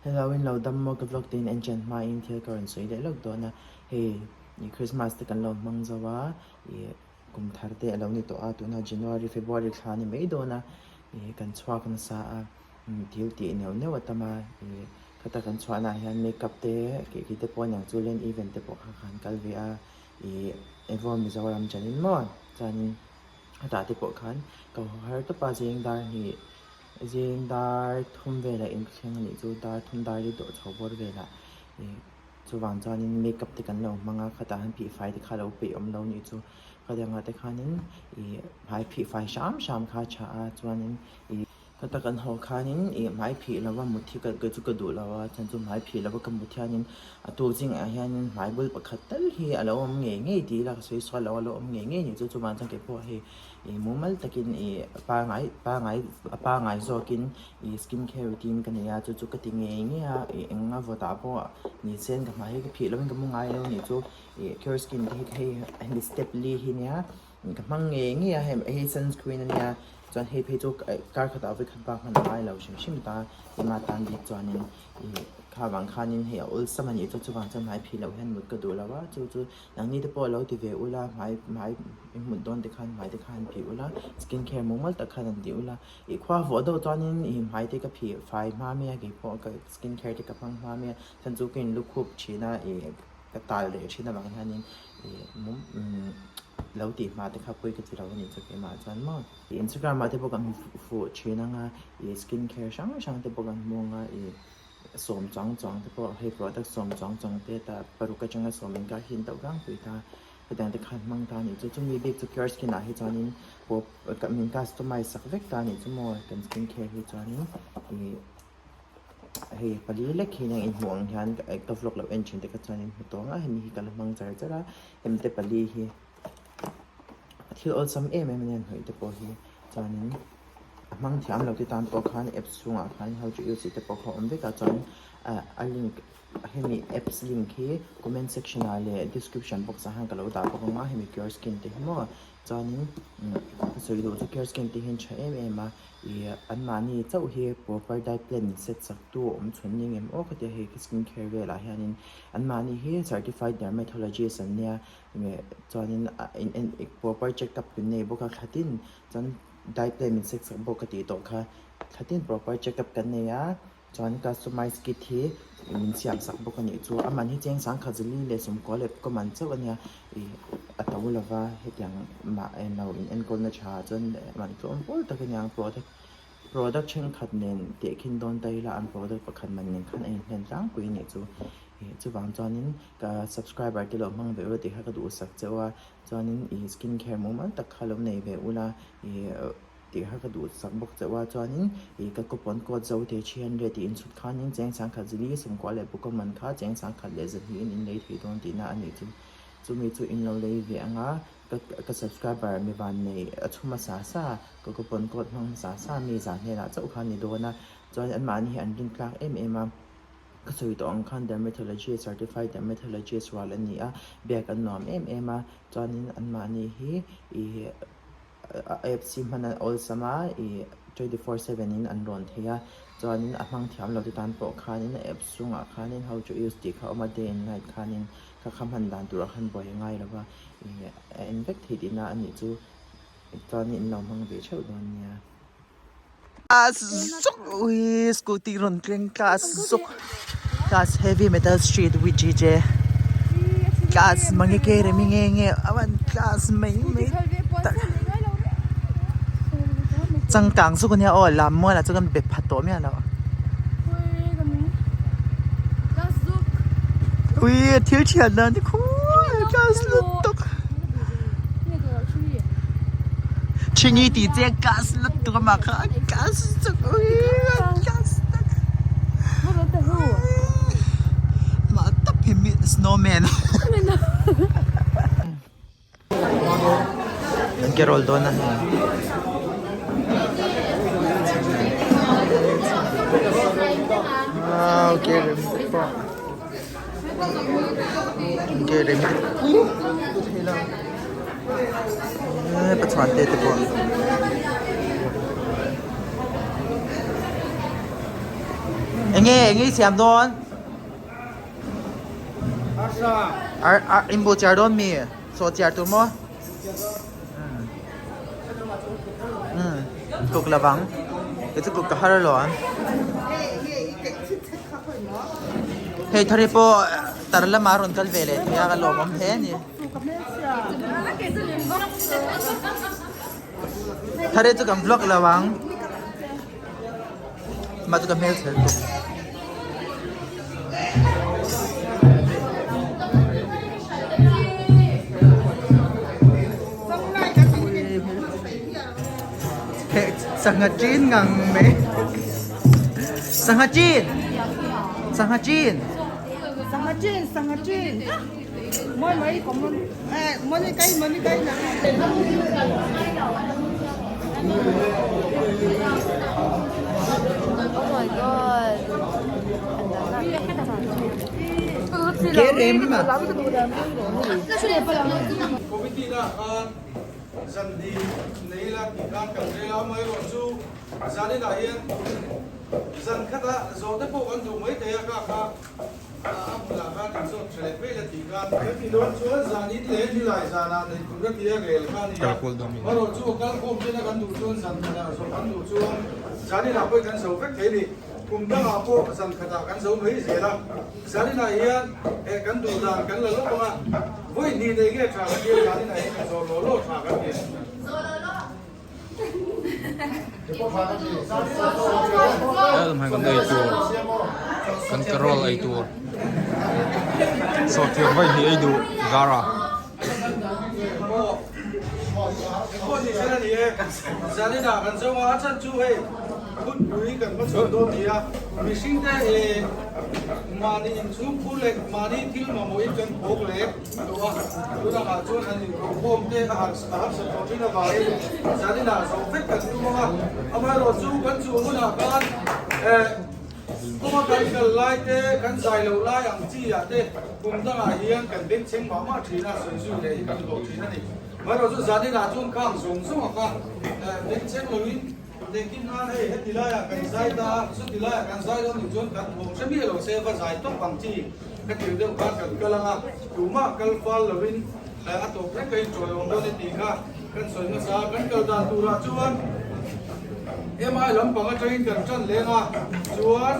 Hello in lo dam maw ka vlog te in en chen hma in thil ka rawn sawi leh lawk dawn a, hei ih Christmas te kan lo hmang zo a, ih kum thar te a lo ni tawh a, tunah January February thla a ni mai dawn a, ih kan chhuak nasa a, thil tih neuh neuh a tam a, ih khata kan chhuahna ah hian makeup te keh khi te pawh aniang chu len event te pawh kha khan kal ve a, ih Evo Mizoram chanin maw chuanin hetah te pawh khan ka haw har tawp a zing dar hnih. Zing dar thum velah inthleng a nih chu dar thum dar hi dawh chho bawr velah ih chuvang chuanin makeup te kan lo hmang a khatah hian phihfai te kha a lo peih awm lo nih chu khatiangah te khanin ih hmai phihfai hram hram kha a tha a chuanin ih khata kan haw khanin ih hmai phih lova mut hi ka chu ka duh lo a chhan chu hmai phih lova ka mut hianin a tuk zingah hianin hmai bul pakhat tal hi a lo awm ngei ngei tih ila ka sawi sual lo a lo awm ngei ngei nih chu chuvang chuan kei pawh hei Ih mumal takin ih pangai pangai a pangai zawkin ih skin care routine ka nei a chu chu ka ti ngei ngei a ih eng a vawtah pawh ni sen ka hmai hi ka phih lovin ka mu ngai lo a nih chu ih cure skin te hi hei hemi step li hi nia ka hmang ngei ngei a hei hei sunscreen a nia chuan hei phei chu kar khatah vawikhat bak hman a ngai lo hrim hrim ta ema tan bik chuanin ih kha vang khanin hei a awlsam a nih chu chuvang chuan hmai phih loh hian mut ka duh lo a chu chu Nangni te pawh lo ti ve ula, hmai hmai i hmut dawn te khan hmai te khan phih ula, skin care mumal tak khan an ti ula. I khua vawh deuh chuanin i hmai te ka phih fai hma mai a, keipawh ka skin care te ka hmang hma mai a, chhan chu ka inlu khup thin a, ih ka tal leh thin avang hianin ih mum umm lo tih hma te kha pawi ka ti lo a nih chu keimah chuan maw. Instagram ah te pawh kan hmu fuh thin ang a, ih skin care hrang hrang te pawh kan hmu ang a, ih. Sawm chuang chuang te pawh hei product sawm chuang chuang te ta paruk atanga sawm inkar hi an to tlangpui ta hetiang te khan hmang ta a nih chu chumi bik chu cure skin ah hi chuanin pawp min customize sak vek ta a nih chu maw kan skin care hi chuanin ih hei pali lek hi eng inhmuh ang hian ka vlog loh en thin te kha chuanin hmu tawng a hemi hi ka la hmang char char a hemi te pali hi thil awlsam em em a nia hnawih te pawh hi chuanin. A hmang thiam lo te tan pawh khan apps chhungah khan how to use tih te pawh kha a awm vek a chuan ah a link hemi apps link hi comment section ah leh description box ah hian ka lo dah bawk ang a hemi cure skin te hi maw chuanin ka sawi duh chu cure skin te hian tha em em a ih anmahni chauh hi proper diet plan set sak tu awm chhun ni ngem aw ka tia hei skin care velah hianin anmahni hi certified dermatologist an nia chuanin in en proper check up an nei bawk a thla tin chuan. Diet plan min sek sak bawk ka tih tawh kha thla tin proper check up kan nei a chuan customize kit hi min siam sak bawk a nih chu a man hi cheng sangkhat zali leh sawmkua leh ka man chauh a nia ih a to lova hetiang mah englo in enkawl na tha chuan man tlawm pawl tak a nia product product thenkhat nen tehkhin dawn ta ila an product pakhat man nen khan a inhlen tlangpui a nih chu ih chuvang chuanin ka subscriber te lo hmang ve ula tih kha ka duhsak chauh a. Chuanin ih skin care mumal tak kha lo nei ve ula ih tih kha ka duh sak bawk chauh a chuanin ih ka coupon code zo te 300 tih inchhut khanin cheng sangkhat zili sawmkua leh buka man kha cheng sangkhat leh zahnih in inlei thei dawn tihna a nih chu chumi chu in lo lei ve ang a ka ka subscriber mi van nei a chhu hmasa sa ka coupon code hmang hmasa sa mi zah hnenah chauh kha a ni dawn a chuan anmahni hi an rintlak em em a. Ka sawi tawh ang khan dermatologist, certified dermatologist rual a ni a, biak an nuam em em a, chuanin anmahni hi ih apps hi hman a awlsam a, ih 24/7 in an rawn thei a, chuanin a hmang thiam lo te tan pawh khanin a apps chungah khanin how to use tih kha a awm a, day and night khanin kha kha hman dan turah khan buai a ngai lo va, ih a en vek thei tihna a nih chu, chuanin in lo hmang ve theuh dawn nia. Class zuk ui scooty rawn thleng class zuk class heavy metal street with G J class mange ke remi nge nge a van class mai mai tak changkang zuk ania aw lam mual ah chuan kan be pha tawh miah lo ui thil thian dan te khuai class lutuk. Chhingi tih che class lutuk a mah kha a class chak class tak mah tak hi mi snowman an ke roll dawn a hei wow ke rem te pawh an ke rem te pui thei lo. Eee Pathian te te pawh Enge enge i siam dawn? Ar ar inbu chiar dawn mi? Saw chiar tur maw? Umm tluk lovang kei chu tluk ka har alawm. Hei thari pawh tar lamah a rawn kal ve leh thei a ka lawmawm hle a ni. Thari chu kan vlog lo ang. Mah chu ka hmel chher tuk. Sangha chin ngang mai. Sangha chin. Sangha chin. Sangha chin, sangha chin. Moi mai kom eh moni kai moni kai na. Oh my god. Ke rem ma. Committee lah khan zan hi nei la tih khan kan rel a, amaherawhchu zaninah hian zan khata zawh te pawh kan duh mai thei a, kha kha A hmunah khan in zawt tha leh mai la tih khan kan ti dawn chuan zan in leh nilai zanah nei tur a tia rel kha a ni a, marawh chu a kal khawm tena kan duh chuan zan khatah zawh kan duh chuan zan inah pawhin kan zo vek thei a ni. Kum dangah pawh zan khatah kan zo mai zel a, zan inah hian eh kan duh dan kan la lawk ang a, vawi hnih nei nge tha kan tia zan inah hian kan zawh law law tha kan ti. Kan ei tur kan carol ei tur sawhthir vawi hnih ei duh zara. Zaninah kan zo a, a chan chu hei hunpui kan va chhuah dawn ni a, mihringte mahni inchhungkhur leh mahni thil mamawhin kan phawk leh. Tunah ah chuan an inkhawm te a harsat tawh thin avangin zaninah zawh vek kan tum ang a, amaherawhchu kan chu hunah khan kawnga kan kal lai te, kan zai loh lai ang chi ah te kum dangah hian kan bengchheng mah mah thin a, sawi zui leh hi kan hlawh thin a ni. Amaherawhchu zaninah chuan khang zawng zawng ang kha bengchheng loin Engtin nan hei heti laiah kan zai ta a, chuti laiah kan zai dawn nih chuan kan thawm hre miah lo se va zai tawp ang chi ka tir deuh khan kan kal ang a, tumah kal fal lovin a tawp reng ka inṭawi awm dawn e tih kha kan sawi hmasa a, kan kal dan turah chuan MI lampang atangin kan ṭan leng a, chuan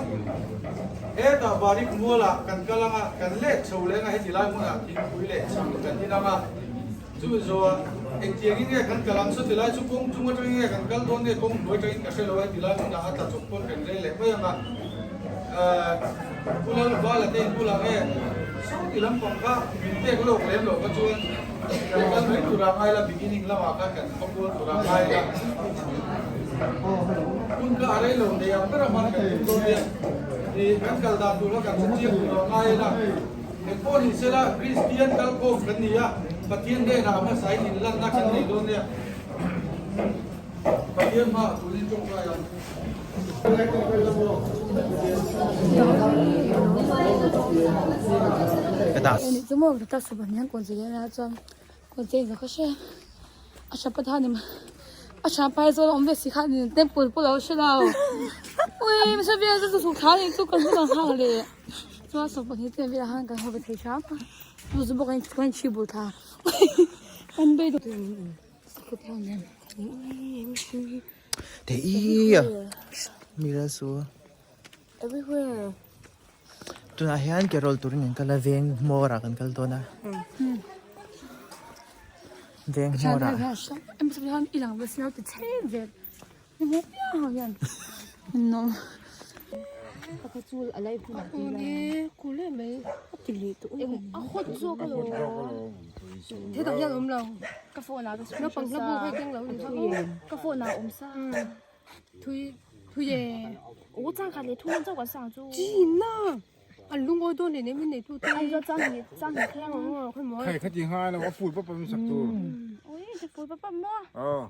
hetah Barik mualah kan kal ang a, kan let chho leng a, heti lai hmunah thingpui leh chhang kan in ang a. Chumi zawh engtiangin nge kan kal ang? Chuti lai chu kawng chung atangin nge kan kal dawn nge kawng hnuai atangin ka hre lo a, heti lai hmunah a tla chawp pawn kan rel leh mai ang a. Pu Lalvala te in bulah nge sawti lampang kha min pek lawk lem loh kha chuan kan kal mai tur ah ngai la, beginning lamah khan kan khaw kual tur ah ngai la. Hun kha a rei lo nei ang ber a hman kan tum dawn nia. Kan kal dan tur kha kan hre chiang tur ah ngai la. Engpawh ni sela, Kristian kalkhawm kan ni a, Pathian hnenah a hmasain inlanna kan nei dawn nia. Pathian hmaah tunin tawngtai ang. A tha pa tha ni ma a tha pa hi zawl a awm ve si kha ni temple pawh lo hre lo ui mi saw vel chu chu thla ni chu kan hmun ang hak le chuan sawmpahnih te velah khan kan haw ve thei hram a chu chu bawk in kan chhi bur tha kan bei deuh Te i mira su everywhere tunah hian carol turin kan kal a veng hmawrah kan kal dawn a veng hmawrah Thui thui e. O chang khat le thu nan chauh kan sang chu. China. An lungawi dawn leh nem in nei tu te. An zawt chang hi chang hi kher ang khawi mawi. Khai kha ti ngai lo a ful pap pap in sak tur. Ui ti ful pap pap maw. Aw.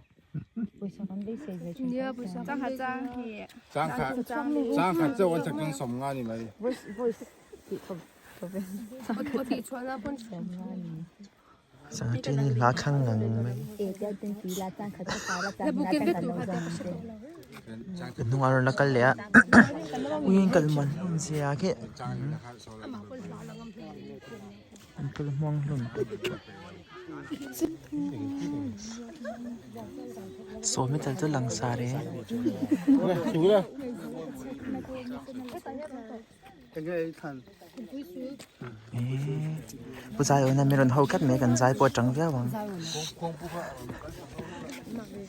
Pawisa kan beisei ve thin. Nia pawisa Chang khat chang hi. Chang khat chang khat chauh an sak chuan sawm nga ni mai. Voice voice tih thawm thawm in. Chang khat tih chhuah na pawn. Sangha hi hla thlang ngang mai. Ka hnungah a rawn la kal leh a ui an kal muan hlawm zia khi an kal muang hlawm sawm hi tel chu langsar e. Pu zai awna mi rawn ho tlat mai kan zai pawh a tang viau ang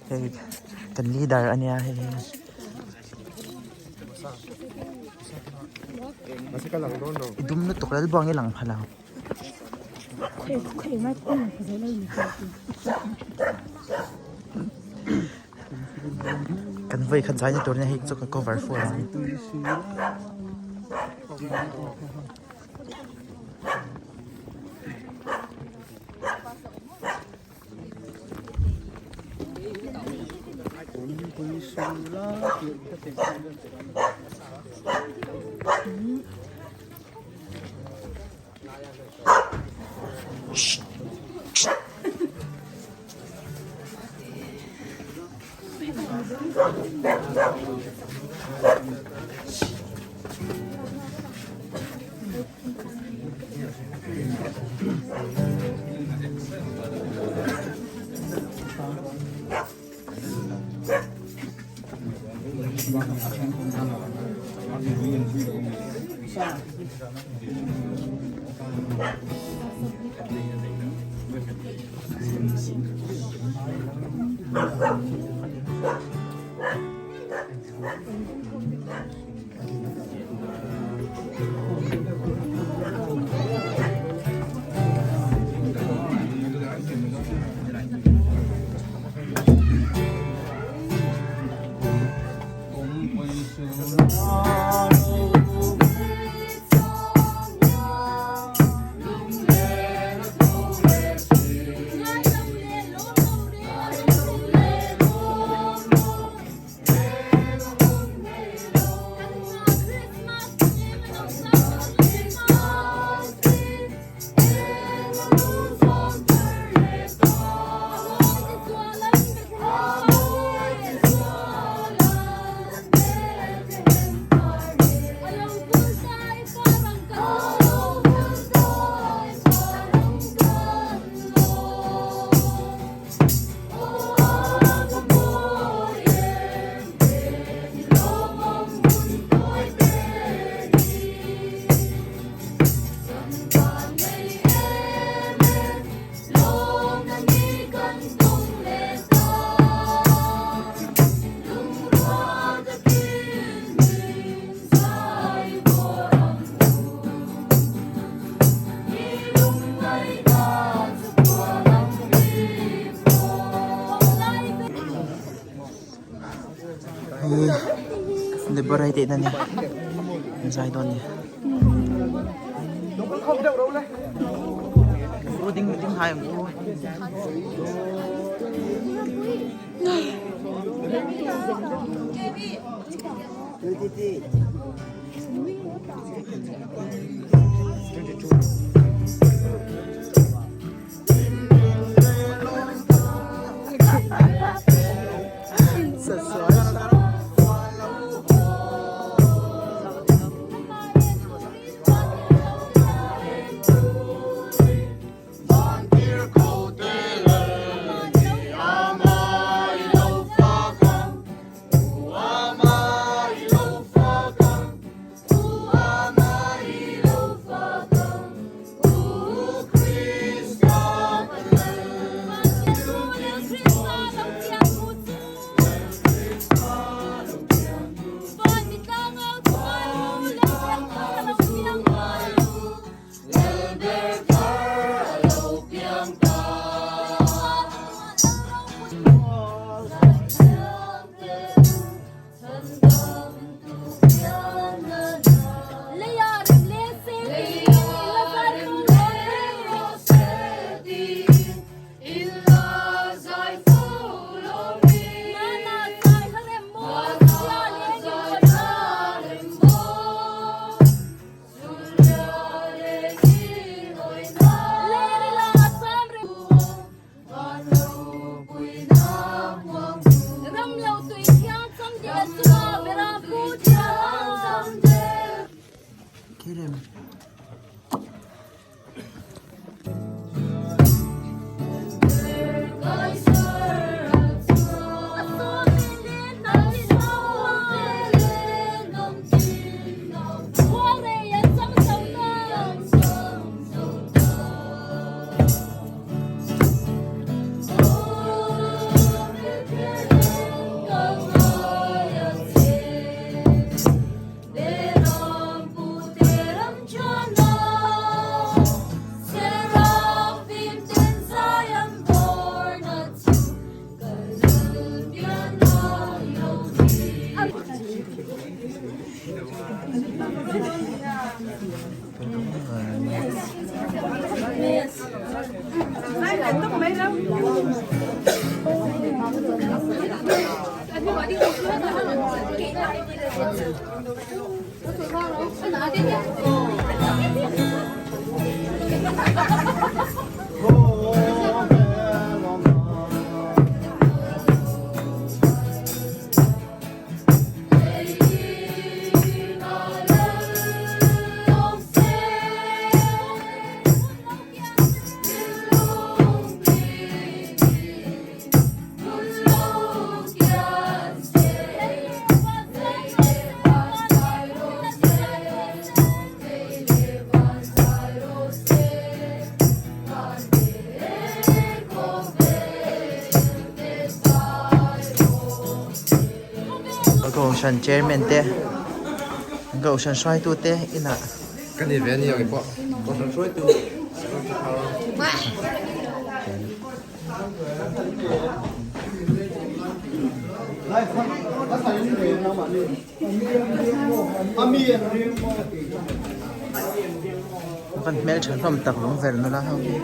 hei kan leader a nia hei hi. I dum lutuk lalbuang i lang pha lo. Kan vawi khat zai na tur nia hei chu ka cover full ang. Deborah tih na ni an zai dawn ni u ding ding hai ang u. Kerem. Kohhran chairman te Kohhran hruaitu te inah Ka ni ve a ni ang pawh Kohhran hruaitu Kan hmeltha hlawm tak lung ver nula ho hi.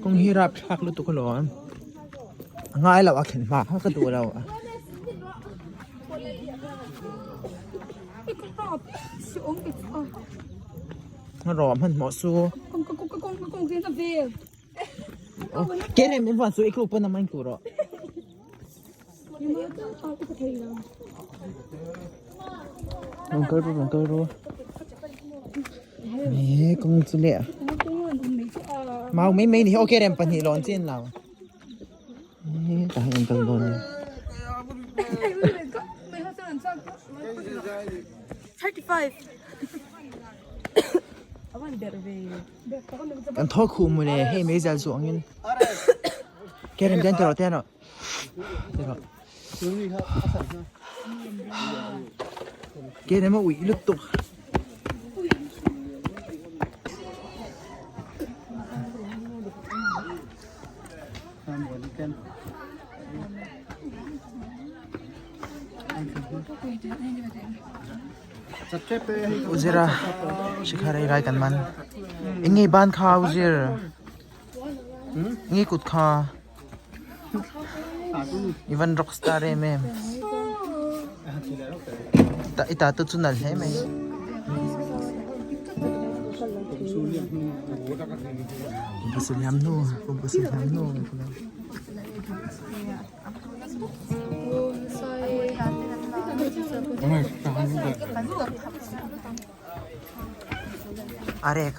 Kawng hi rapthlak lutuk alawm a ngai loh a khen hma kha ka duh lo a. Rawh hmanhmawh su. Ke rem in van su i klu pawn a main tur rawh. Rawn kal ru rawn kal ru. He kawng chu leh. Mau mai mai ni hi aw ke rem pahnih lawn chin lo. Tah hian kal dawn nia. Kan thaw khuh mawle hei meizial chu angin ke rem ten tiraw te rawh tiraw ke rem a uih lutuk. Uzira shikhar ei lai kan man eng nge ban kha uzir nge kut kha even rockstar em em i ta tu chu nal hle mai. Arek.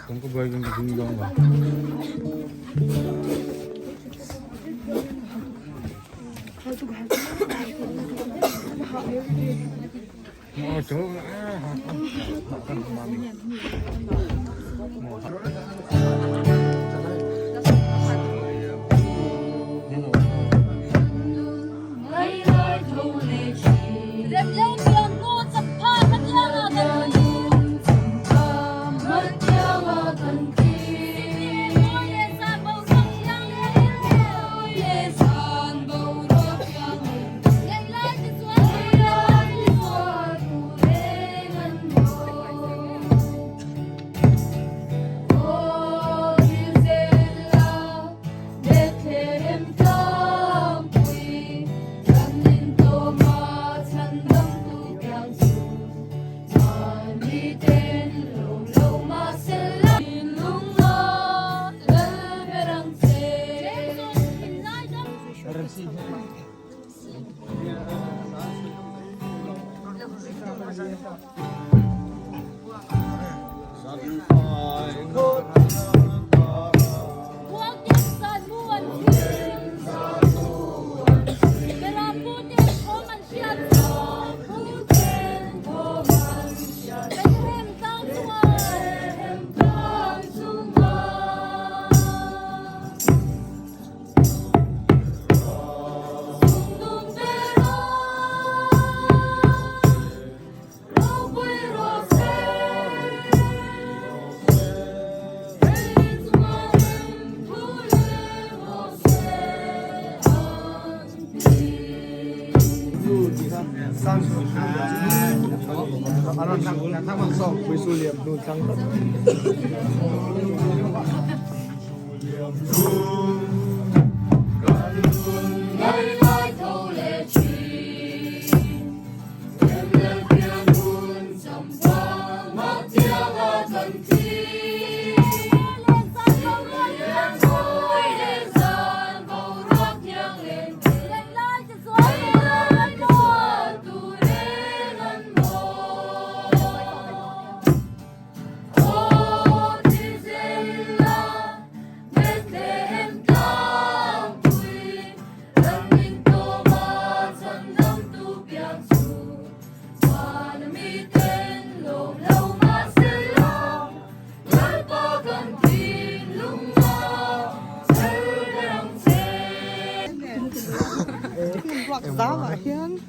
Zauah hian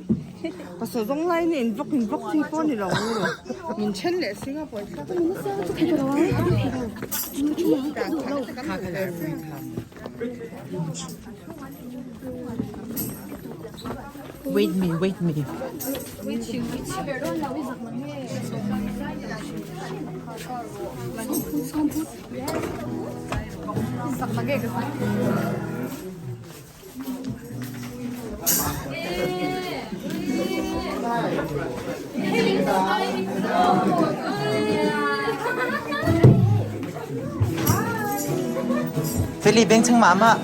pasal zawng lai in in vlog in vlog chi pawh a ni lo min then leh si nga pawisa Wait me wait me. Feli beng chang mah mah.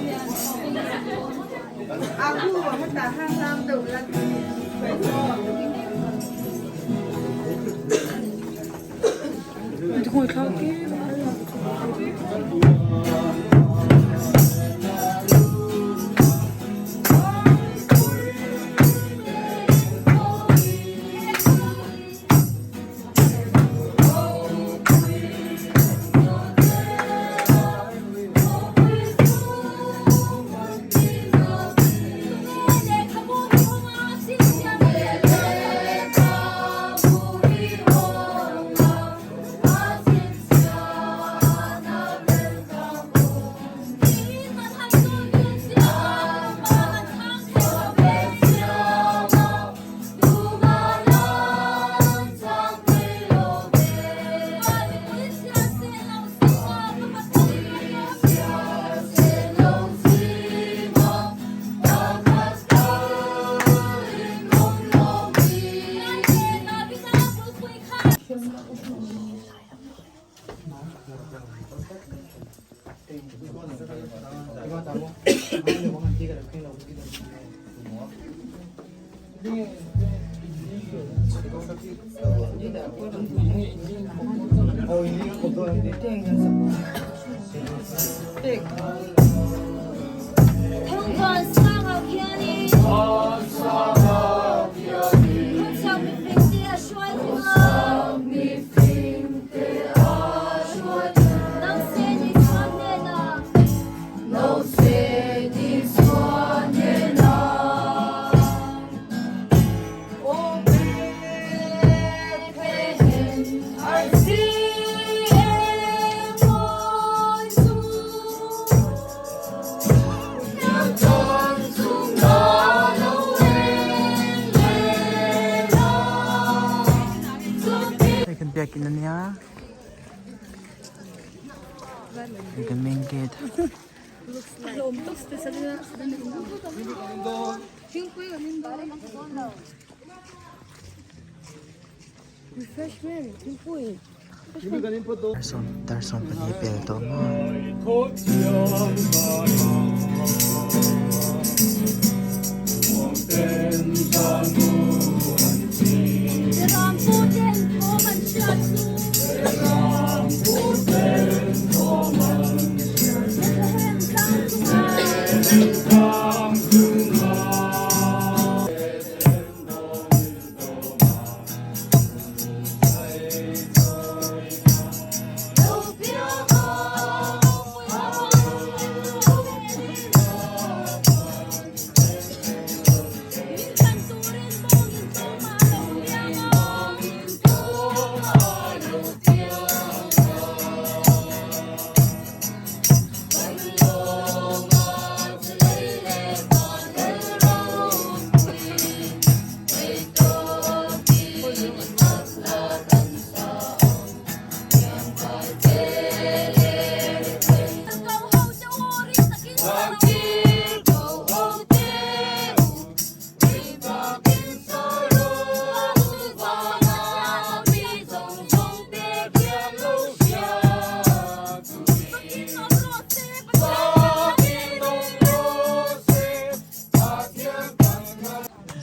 Hei kan biakinn ania hei kan main gate. Dar 20 pel tawh maw.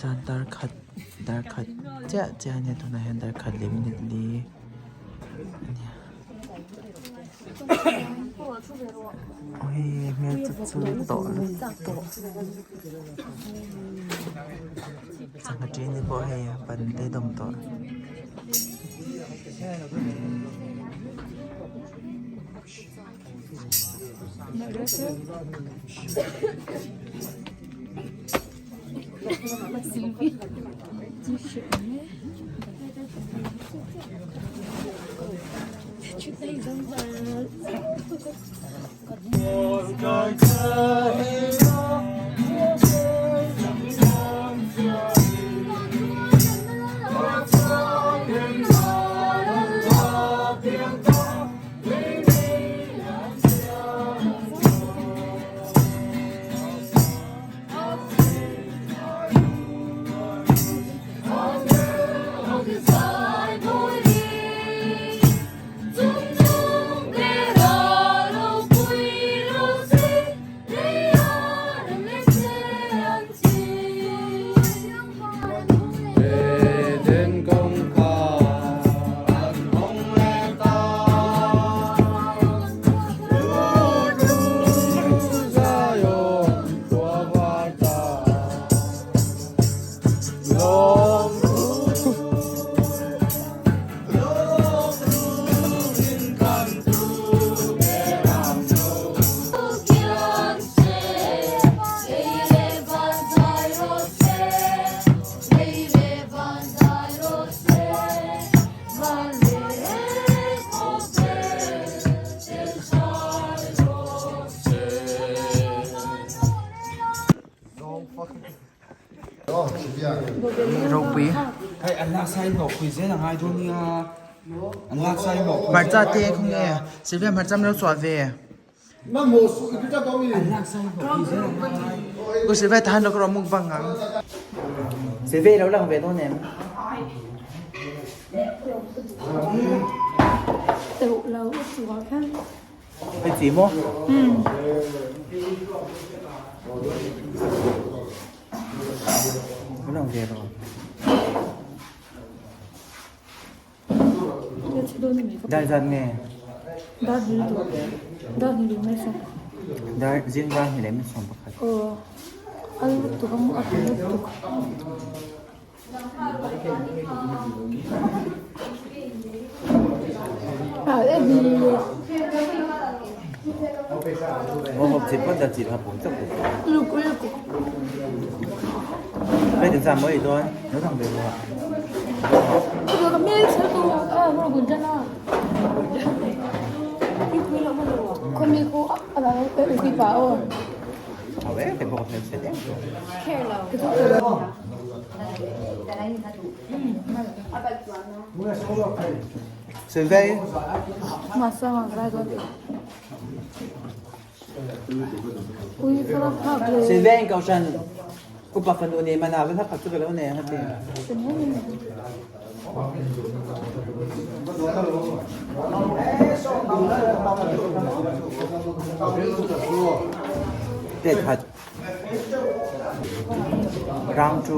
Zan dar khat dar khat chiah chiah a nia tunah hian dar khat leh minute li a nia awii hmel chu chu tawh lutuk sangha ṭin te pawh hei a ban te dawm tawh. Ropui hmarcha te khawnge Sylvia hmarcha min lo chhuah ve U Sylvia tahan lo ka rawh mukbang ang Sylvia i lo lang ve dawn em? Hei chi maw? Ka lang ve rawh. Dar zat nge? Dar hnih lutuk. Dar hnih leh mai sawm. Dar zing dar hnih leh mai 11. Aw. A lutuk a mu a tui lutuk. Sylvain Kohhran upa fanu nih man ah va hlak khat cu ka lo nei ang a ti. Plate khat. Round 2.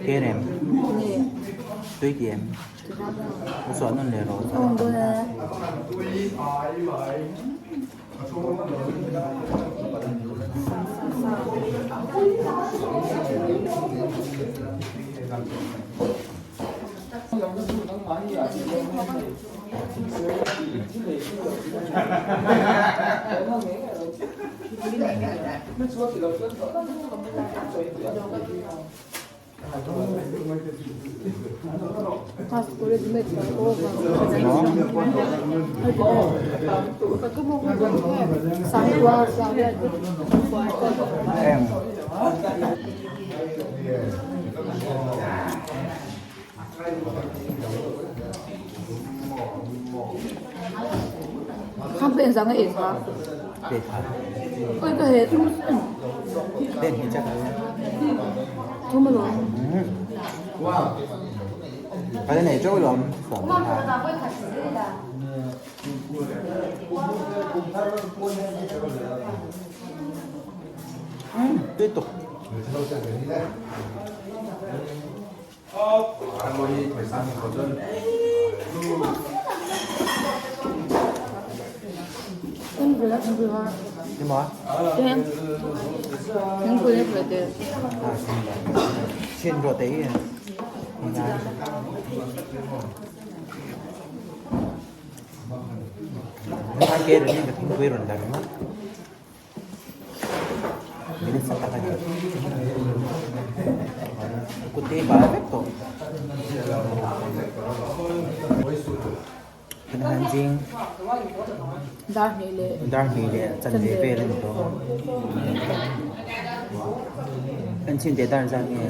Kerem. Tui ti em. Ka suah nawn leh rawh. Em. Pen hi chak Cái này trâu lắm. Tiếp tục. Ni maw? Chin rawh te hi. Nan ke rin ka thingpui rawn la ringawt. Mi nasa tak a ni. Kut te hi bal vek tawh. Kan han zing Dar hnih leh dar hnih leh chanve vel a ni tawh a. An chhin teh dar zat nge?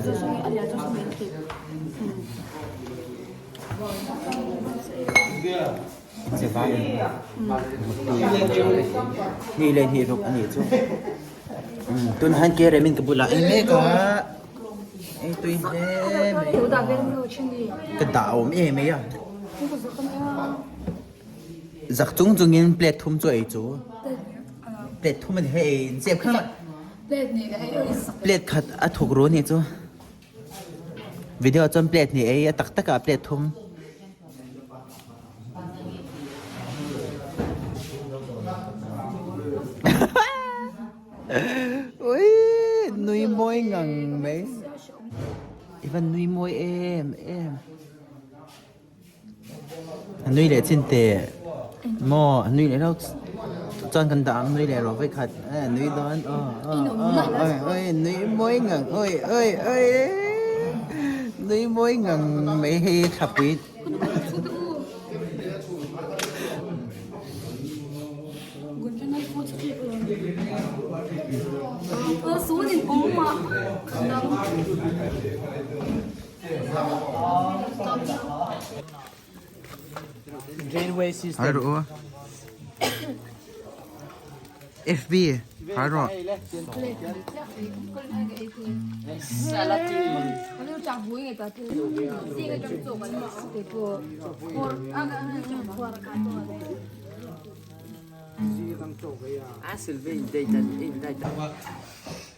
Che vai hnih leh hnih ruk a nih chu. Tun han ke remin ka bulah ei mek a. Ei tui hle mai. Ka dah awm em mai a. Zak chung chungin plate thum chu ei chu. Plate thum a ni hei ei in chep kha. Plate khat a thuk ru a nih chu. Video chuan plate hnih ei a tak tak ah plate thum. Ui nui mawi ngang mai. I van nui mawi em em. A nui leh chin teh maw a nui leh reuh chuan kan dah ang nui leh rawh vawikhat a nui dawn aw aw aw oi oi nui mawi ngang oi oi oi nui mawi ngang mai hei thlapui. Hai rawh u. FB hai rawh.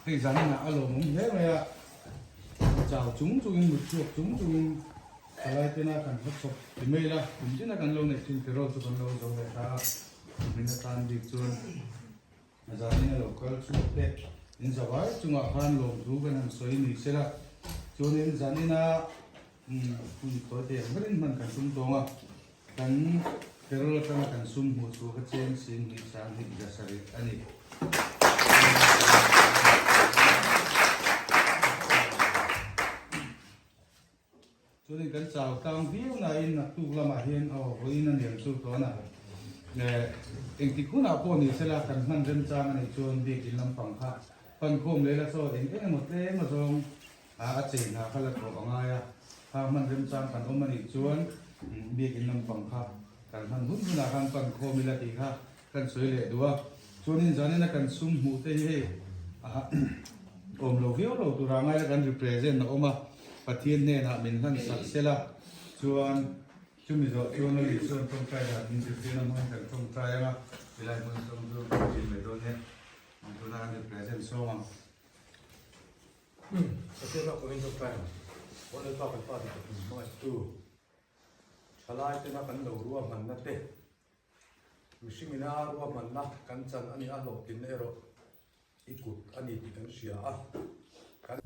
Hei zanin ah a lawmawm hle mai a, chau chung chungin mut chhuak chung chungin Thalai tena kan hla chawp ti mai ila, kum tina kan lo neih thin carol chu kan lo zo leh ta a, min atan bik chuan zanin a lo kal chhuak te in zavai chungah khan lawmthu kan han sawi ni sela, chuanin zanina hun tawi thei ang berin hman kan tum tawng a, kan carol atanga kan sum hmuh chhuah kha cheng sing hnih sang hnih zasarih a ni. Chuanin kan chau tlang viau nain naktuk lamah hian aw vawiin a niang chu tawn a, engtik hunah pawh ni sela kan hman remchang a nih chuan biakin lampang kha pankhawm leh la chaw eng eng emaw tlem a zawng a chei hna kha la thawh a ngai a, kha hman remchang kan awm a nih chuan biakin lampang kha kan hman hun hunah khan pankhawm ila tih kha kan sawi leh duh a, chuanin zanina kan sum hmuh te hi hei awm lo viau lo tura ngaila kan represent a awm a, Pathian hnenah min hlan sak sel a, chuan chumi zawh chuan a lih chuan tawngtai dan min zirtir na hmangin kan tawngtai ang a, tilai hmun zawng chu kan zir mai dawn nia, tuna kan represent sawm ang. Pathian ah pawhin tawngtai ang, Aw Lalpa kan Pa dik tak min hmangaihtu, thalai tena kan lo ruahmanna te, Mihring ina ruahmanna kan chan a nih a hlawhtlinna erawh i kut a ni tih kan hria a. Kan.